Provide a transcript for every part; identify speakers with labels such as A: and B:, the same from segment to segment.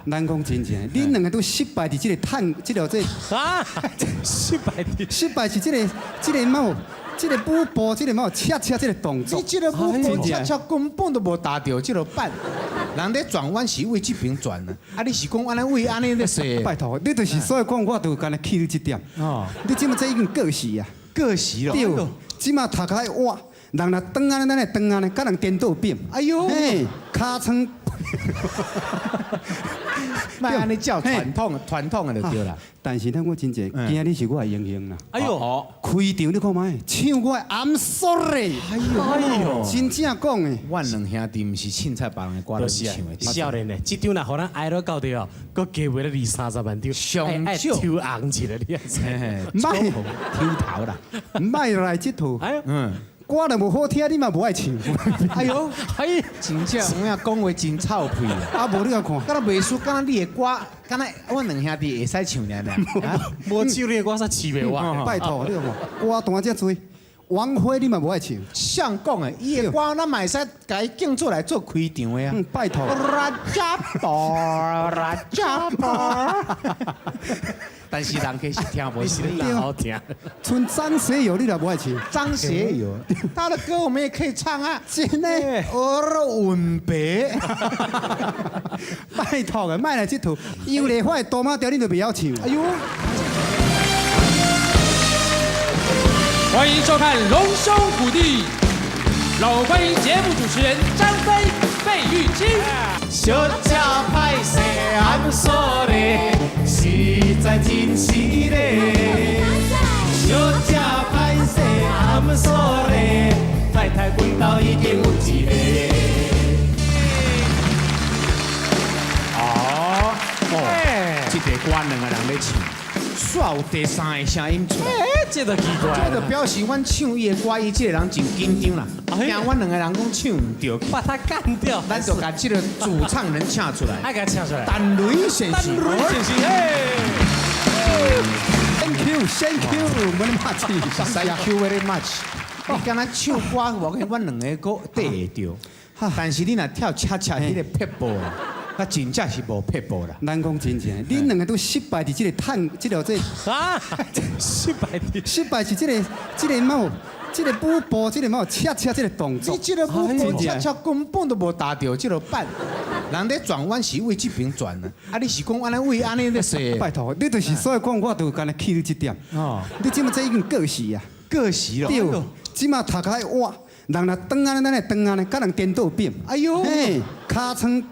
A: 咱講真正，恁兩個都失敗佇這个探，這个這
B: 啊，失敗的。
A: 失敗是這个某，這个舞步，這个某恰恰這个動作。
C: 你這个舞步恰恰根本都無踏著這个板，人咧轉彎是為這邊轉啊，啊你是講按呢為按呢咧踅？
A: 拜託，你就是所以講，我就干焦氣你這點。你這馬這已經過時啊！
C: 過時咯。
A: 對，這馬頭殼愛倚，人若轉按呢，咱會轉按呢，佮人顛倒變。
C: 哎呦，
A: 嘿，尻川。
C: 莫按呢照傳統傳統的就對啦。
A: 但是呢，我真正今日是我的英雄啦。
B: 哎呦，
A: 開場你看覓，唱我的 I'm sorry。
C: 哎呦，
B: 哎呦，
A: 真正講的。
C: 阮兩兄弟毋是凊彩別人的歌
B: 就是啊
C: 攏唱的。
B: 少年的，這張若予咱挨落到底哦，閣加賣咧二三十萬張，
C: 上少
B: 愛抽紅一个，你也知。
A: 莫
C: 抽頭啦，
A: 莫來這套。
B: 哎呦，
A: 歌若無好聽，你嘛無愛唱。
C: 哎呦，
B: 哎，
C: 真正有影講話真臭屁啊！
A: 啊，無你來看，
C: 敢若袂輸，敢若你的歌，敢若阮兩兄弟會使唱爾爾。
B: 無唱你的歌，煞飼袂活。
A: 拜託你看，歌單遮濟，王菲你嘛無愛唱。
C: 誰講的？伊的歌咱嘛會使共伊敬做來做開場的啊。
A: 拜託。
C: 拉加波，拉加波。但是人家是聽無
B: 你是咧好聽。
A: 賰張學友你也無愛唱。
C: 張學友，他的歌我們也可以唱啊。
A: 真的。
C: 我吻別。
A: 拜託的，莫來這套，楊麗花的哆媽調你都袂曉唱。
C: 哎呦！
D: 歡迎收看《龍兄虎弟》，讓我歡迎節目主持人張飛、費玉清。
E: 小姐歹勢，I'm sorry，實在真失禮。小姐歹勢，I'm sorry，太太阮兜已經有一个。
C: 哦，哦，這個歌兩个人咧唱，煞有第三个聲音出來。
B: 哎，這就奇怪。
C: 這就表示阮唱伊的歌，伊這个人真緊張啦，驚阮兩個人講唱毋著，
B: 把他幹掉。
C: 咱就共這个主唱人請出來。
B: 愛共請出來。
C: 陳雷先生。
B: 陳雷先生，嘿。
A: Thank you，Thank you，very much。
C: Thank you very much。你敢若唱歌，無阮兩个閣綴會著，但是你若跳恰恰彼个撇步，那真正是無撇步啦。
A: 咱講真正，恁兩個都失敗佇這个探，這个這
B: 啊，失敗的。
A: 失敗是這个這个某，這个舞步，這个某恰恰這个動作。
C: 你這个舞步恰恰根本都無踏著這个板，人咧轉彎是為這邊轉啊，啊你是講按呢為按呢咧踅？
A: 拜託，你就是所以講，我就干焦氣你這點。你這馬這已經過時啊！
C: 過時咯。
A: 對，這馬頭殼愛倚，人若轉按呢，咱會轉按呢，佮人顛倒變。
C: 哎呦，
A: 嘿，尻川。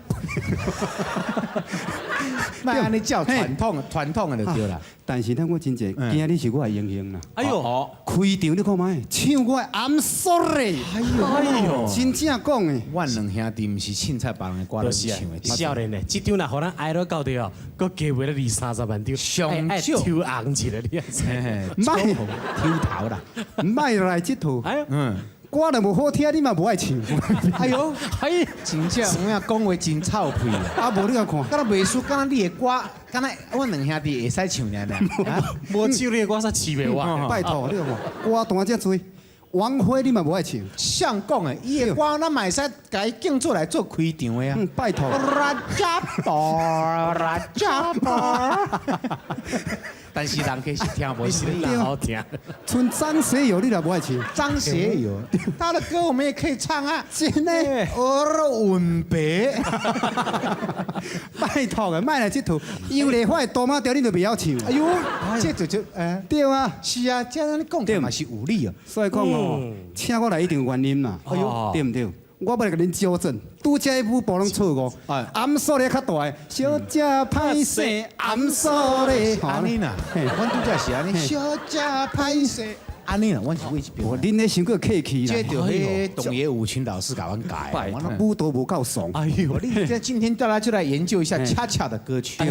C: 莫按呢照傳統傳統的就對啦。
A: 但是呢，我真正今日是我的英雄啦。
B: 哎呦，
A: 開場你看覓，唱我的 I'm sorry。
C: 哎呦，
B: 哎呦，
A: 真正講的。
C: 阮兩兄弟毋是凊彩別人的歌攏
B: 就是啊
C: 唱的。
B: 少年的，這張若予咱挨落到底哦，閣加賣咧二三十萬張，
C: 上
B: 愛
C: 少
B: 抽紅一个，你也知。
A: 莫
C: 抽頭啦，
A: 莫來這套。
B: 哎呦，
A: 歌若無好聽，你嘛無愛唱。
C: 哎呦，
B: 哎，
C: 真正有影講話真臭屁啊！
A: 啊，無你來看，
C: 敢若袂輸，敢若你的歌，敢若阮兩兄弟會使唱爾爾。
B: 無唱你的歌，煞飼袂活。
A: 拜託你看，歌單遮濟，王菲你嘛無愛唱。
C: 誰講的？伊的歌咱嘛會使共伊敬做來做開場的啊。
A: 拜託。
C: 拉加波，拉加波。但是人家是聽無
B: 你是咧好聽。
A: 賰張學友你也無愛唱。
C: 張學友，他的歌我們也可以唱啊。
A: 真的。
C: 我吻別。
A: 拜託的，莫來這套，楊麗花的哆媽調你都袂曉唱。
C: 哎呦，這就就
A: 對啊，
C: 是啊，這按呢講嘛是有理哦。
A: 所以講哦，請我來一定有原因啦。哎呦，對毋對？我欲來共恁糾正，拄才彼舞步攏錯誤。I'm sorry 較大个，小姐歹勢，I'm sorry。
C: 按呢啦，阮拄才是按呢，小姐歹勢，按呢啦，阮是為這邊。
A: 恁咧傷過客氣啦。
C: 這就彼個董爺舞群老師共阮教的。
A: 舞蹈無夠慫。
C: 哎呦，你這今天大家就來研究一下恰恰的歌曲。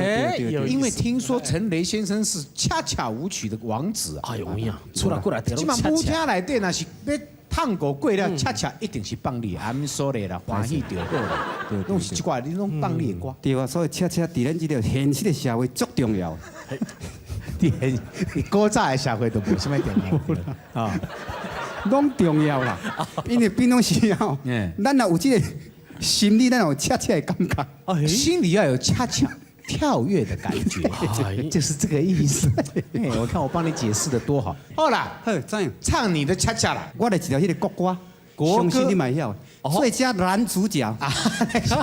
C: 因為聽說陳雷先生是恰恰舞曲的王子啊。
B: 哎呦呀，出來過來，
C: 這馬舞廳內底若是欲探戈過了，恰恰一定是放你，I'm sorry 啦，歡喜就好啦，攏是這寡，你攏放你的歌。
A: 對啊，所以恰恰佇咱這個現實的社會足重要。
C: 佇現古早的社會都無啥物重要啊，
A: 攏重要啦。因為平常時候，咱若有這個心理，咱有恰恰的感覺。
C: 心裡要有恰恰。跳躍的感覺，就是這個意思。哎，我看我幫你解釋得多好。好啦，
A: 好，怎樣？
C: 唱你的恰恰啦。
A: 我來一條彼個國歌，
C: 國歌
A: 相信你嘛會曉。最佳男主角。
C: 啊，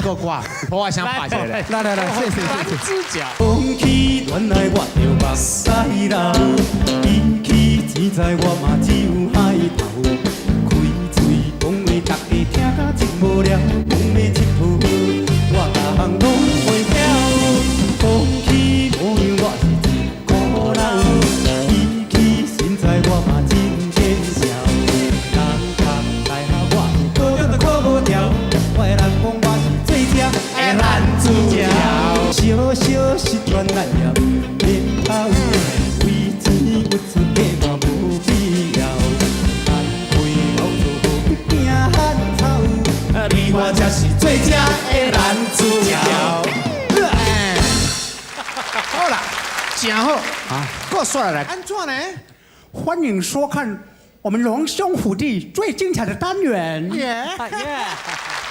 C: 國歌，我想拍起來。
A: 來來來，謝謝謝謝。
D: 主角。
E: 講起戀愛我就目屎流，比起錢財我嘛只有害頭。開嘴講話，逐家聽甲真無聊，講欲𨑨迌，我逐項攏會曉。講起模樣我是真苦惱，比起身材我嘛真見笑。人讀大學我是考著都考無著，我的人講我是最佳的男主角。小小失戀咱也毋免哭，為錢有出價嘛無必要。難開老做無驚汗臭，你我才是最佳的男主角。
C: 好啦，真好。啊，閣煞來，按怎呢？
A: 歡迎收看我們龍兄虎弟最精彩的單元。
C: 耶。
B: 耶！